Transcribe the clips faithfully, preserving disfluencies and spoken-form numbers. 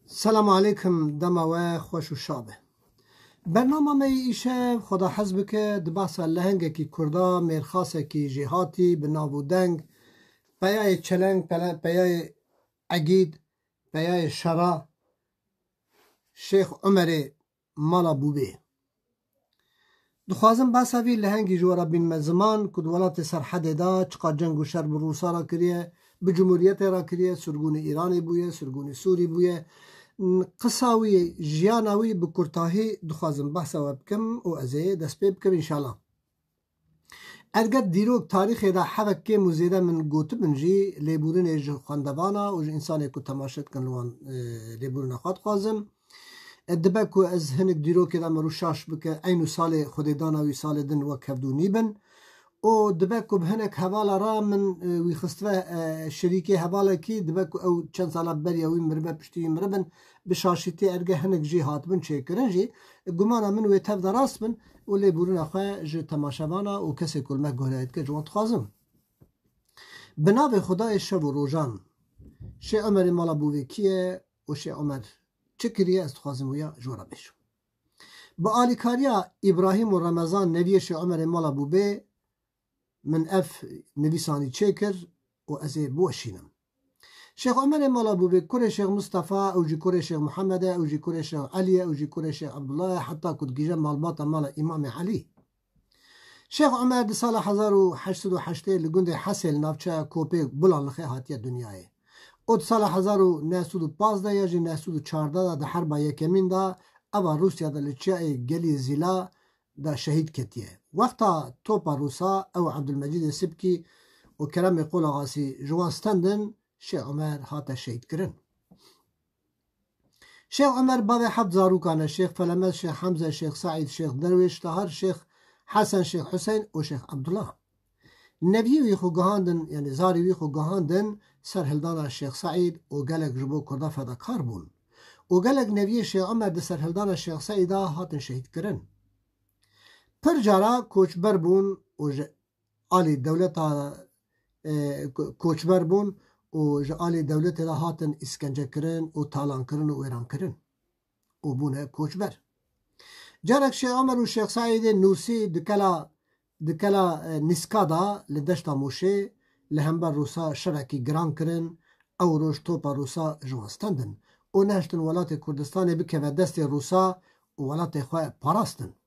Selam aleykum, dema we xweş û şa be. Bernama me yî îşev, Xweda hez bike, di behsa lehengekî Kurda, mêrxasekî jêhatî, bi nav û deng, peyayê çeleng, pele-, peyayê egîd, peyayê şera, Şêx Umerê Mala Bûbê. Dixwazim behsa vî lehengî ji we re bînime ziman ku di welatê Serhedê de çiqas ceng û şer bi Rûsa re kiriye, bi Cumhuriyetê re kiriye, sirgûnê Îranê bûye, sirgûnê Sûrî bûye. Qisa wî, jiyana wî bi kurtahî dixwazim behsa we bikim û ez ê dest pê bikim înşallah. Erge dîrok tarîxê de hevek kêm û zêde min gotibin jî, lêbûrinê ji xwendevana û ji însanê ku temaşe dikin li wan, e, lêbûrina xwe dixwazim. E, dibe ku ez hinek dîrokê de me rû şaş bike, eyn û salê xwedêdana wî salê din wek hevdû nîbin. Û dibe ku bi hinek hevala re min, e, wî xistve, e, şirîkê hevalekî, dibe ku ew çend sala beriya wî miribe, piştî wî miribin, bi şaşîtî erge hinek jî hatibin çêkirin jî, gumana min wê tev de rast bin û lêbûrina xwe ji temaşevana û kesê ku li me guhdayê dike ji wan dixwazim. Bi navê Xwedayê şev û rojan, Şê Omerê Mala Bûvê kî ye û Şê Omer çi kiriye, ez dixwazim wîya ji we re bêjim. Bi alîkariya Îbrahîm û Remezan neviyê Şê Omerê Mala Bûbê min ev nivîsanî çêkir û ez ê biweşînim. Şêx Omerê Mala Bûbê kurê Şêx Mistefa, ew jî kurê Şêx Mihemed e, ew jî kurê Şêx Elî ye, ew jî kurê Şêx Ebdullah ye, heta ku digihîje malbata mala Îmamê Elî. Şêx Omer di sala hezar û heşt sed û heştê li gundê Hesê li navçeya Kopê Bulanlixê hatiye dinyayê. Û di sala hezar û neh sed û pazdeh ya jî neh sed û çardeh de di herba yekemîn de eva Rûsya de li çiyayê Geliyê Zîla de şehîd ketiye. Wexta topa Rûsa ew Ebdulmecîdê Sibkî û Keremê Qolaxasî ji wan stendin, Şêx Omer hate şehîdkirin. Şêx Omer bavê heft zarûkan e, Şêx Felemez, Şêx Hemze, Şêx Seîd, Şêx Derwêş Tahir, Şêx Hesen, Şêx Huseyn û Şêx Ebdullah. Neviyê wî xwe gihandin, yanî zarê wî xwe gihandin serhildana Şêx Seîd û gelek ji bo Kurda fedakar bûn. Û gelek neviyê Şêx Omer di serhildana Şêx Seîda hatin şehîdkirin. Pir cara koçber bûn û ji alî dewleta, e, ko-, koçber bûn û ji alî dewletê de hatin îskencekirin û talankirin û wêrankirin û bûne koçber. Carek Şêx Omer û Şêx Seîdê Nûrsî di kela, di kela, e, Nîska de li deşta Mûşê li hember Rûsa şerekî giran kirin, ew roj topa Rûsa ji wan stendin û nehiştin welatê Kurdistanê bikeve destê Rûsa û welatê xwe parastin.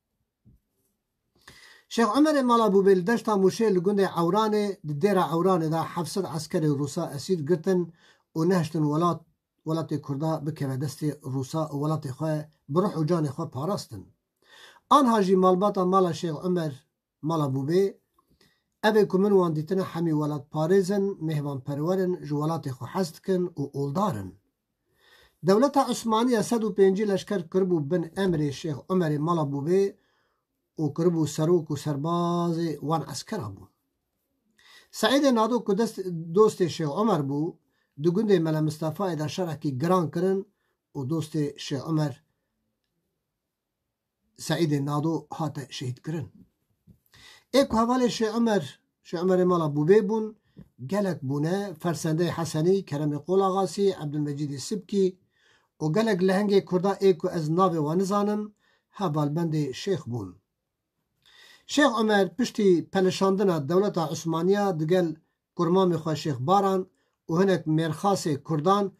Şêx Omerê Mala Bûbê li deşta Mûşê li gundê Ewranê, di dêra Ewranê de heft sed eskerê Rûsa esîr girtin û nehiştin welat, welatê Kurda bikeve destê Rûsa û welatê xwe bi ruh û canê xwe parastin. Anha jî malbata mala Şêx Omer Mala Bûbê, ev ê ku min wan dîtine hemî welatparêz in, mêhvanperwer in, ji welatê xwe hez dikin û oldar in. Dewleta Osmaniye sed û pêncî leşker kiribû bin emrê Şêx Omerê Mala Bûbê û kiribû serok û serbazê wan eskera bû. Seîdê Nado ku dest, dostê Şêx Omer bû, di gundê Mele Mistefayê de şerekî giran kirin û dostê Şêx Omer Seîdê Nado hate şehîdkirin. Ê ku hevalê Şêx Omer, Şêx Omerê Mala Bûbê bûn, gelek bûne, fersendeyê Hesenî, Keremê Qolaxasî, Ebdulmecîdê Sibkî û gelek lehengê Kurda ê ku ez navê wan nizanim, hevalbendê Şêx bûn. Şêx Omer piştî pelişandina dewleta Osmaniya digel kurmamê xwe Şêx Baran û hinek mêrxasê Kurdan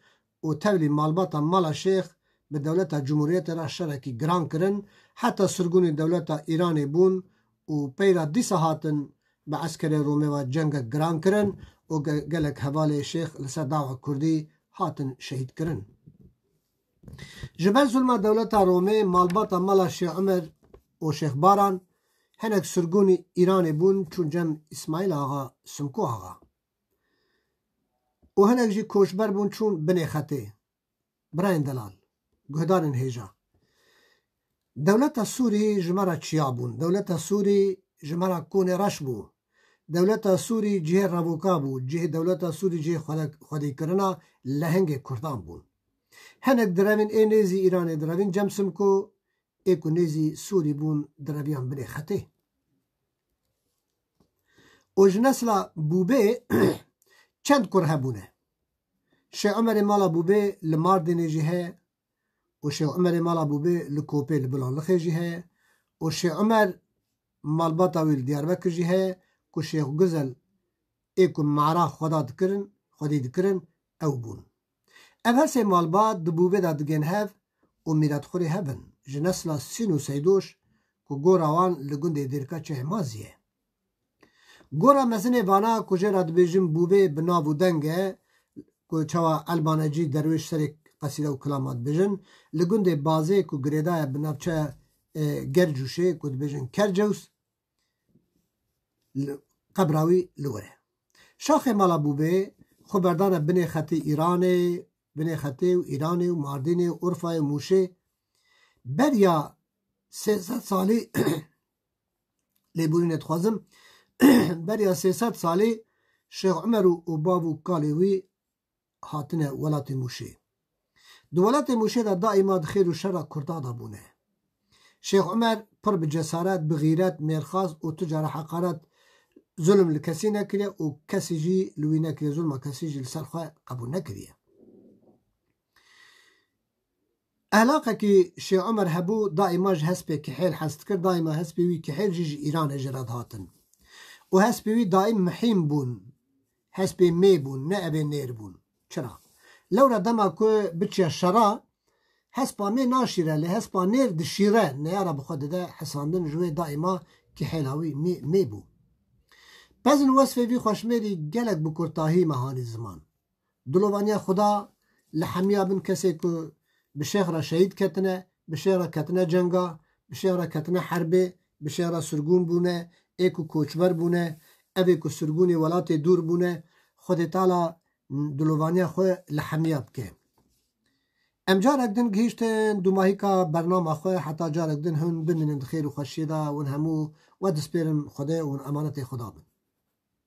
û tevlî malbata mala Şêx bi dewleta Cumhuriyetê re şerekî giran kirin, heta sirgûnê dewleta Îranê bûn û peyra dîsa hatin bi eskerê Romê ve cengek giran kirin û ge-, gelek hevalê Şêx li ser dawa Kurdî hatin şehîd kirin. Ji ber zulma dewleta Romê, malbata mala Şêx Omer û Şêx Baran, hinek sirgûnî Îranê bûn, çûn cem Îsmaîl Axa, Simko Axa. Û hinek jî koçber bûn, çûn binê xetê. Birayên delal, guhdarên hêja. Dewleta Sûrî ji me re çiya bûn. Dewleta Sûrî ji me re konê reş bû. Dewleta Sûrî cihê revoka bû. Cihê dewleta Sûrî cihê xwede-, xwedîkirina lehengê Kurdan bûn. Hinek direvên ê nêzî Îranê direvîn cem Simko, ê ku nêzî Sûrî bûn direviyan binê xetê. Û ji nesla Bûbê çend kur hebûne. Şê Omerê mala Bûbê li Mardênê jî heye, û Şêx Umerê mala Bûbê li Kopê li Bilanlixê jî heye û Şêx Umer malbata wî li Diyarbekir jî heye ku Şêx Guzel ê ku mara xweda dikirin, xwedî dikirin, ew bûn. Ev her sê malbat di Bûbê de digên hev û mîratxurê hev in. Ji nesla Sîn û Seydoş ku gora wan li gundê Dêrka Çehê Mazî ye. Gora mezinê vana ku jê re dibêjin Bûbê bi nav û deng e, ku çawa Elbanecî derwêş serê qesîde û kilama dibêjin, li gundê Bazê ku girêdaye bi navçeya, e, Gercûşê ku dibêjin Kercews, li, qebra wî li wir e. Şaxê mala Bûbê xwe berdane binê xetê Îranê, binê xetê û Îranê û Mardînê û Urfayê û Mûşê. Beriya sê sed salî, lêborînê dixwazim, beriya sê sed salî Şêx Umer û, û bav û kalê wî hatine welatê Mûşê. Di welatê Mûşê de daîma di xêr û şera Kurda de bûne. Şêx Umer pir bi cesaret, bi xîret, mêrxas û tu cara heqaret, zulm li kesî nekiriye û kesî jî li wî nekiriye, zulma kesî jî li ser xwe qebûl nekiriye. Ehlaqekî Şêx Umer hebû, daîma ji hespê kihêl hez dikir, daîma hespê wî kihêl jî ji Îranê jê re dihatin. Û hespê wî daîm mihîm bûn. Hespê mê bûn, ne evê nêr bûn. Çira? Lewra dema ku biçiya şera, hespa mê naşîre, lê hespa nêr dişîre, neyara bi xwe dide hesandin, ji wê daîma kihêla wî mê, mê bû. Pezin wesfê vî xweşmêrî gelek bi kurtahî me hanî ziman. Dilovaniya Xuda li hemiya bin kesê ku bi şêx re şehîd ketine, bi şêx re ketine cenga, bi şêx re ketine herbê, bi şêx re sirgûn bûne, ê ku koçber bûne, ev ê ku sirgûnê welatê dûr bûne, Xwedê Teala dilovaniya xwe li hemiya bike. Em carek din gihîştin dûmahîka bernama xwe, heta carek din hûn bimînin di xêr û xweşiyê de, hûn hemû we dispêrin Xwedê û hûn emanetê Xuda bin.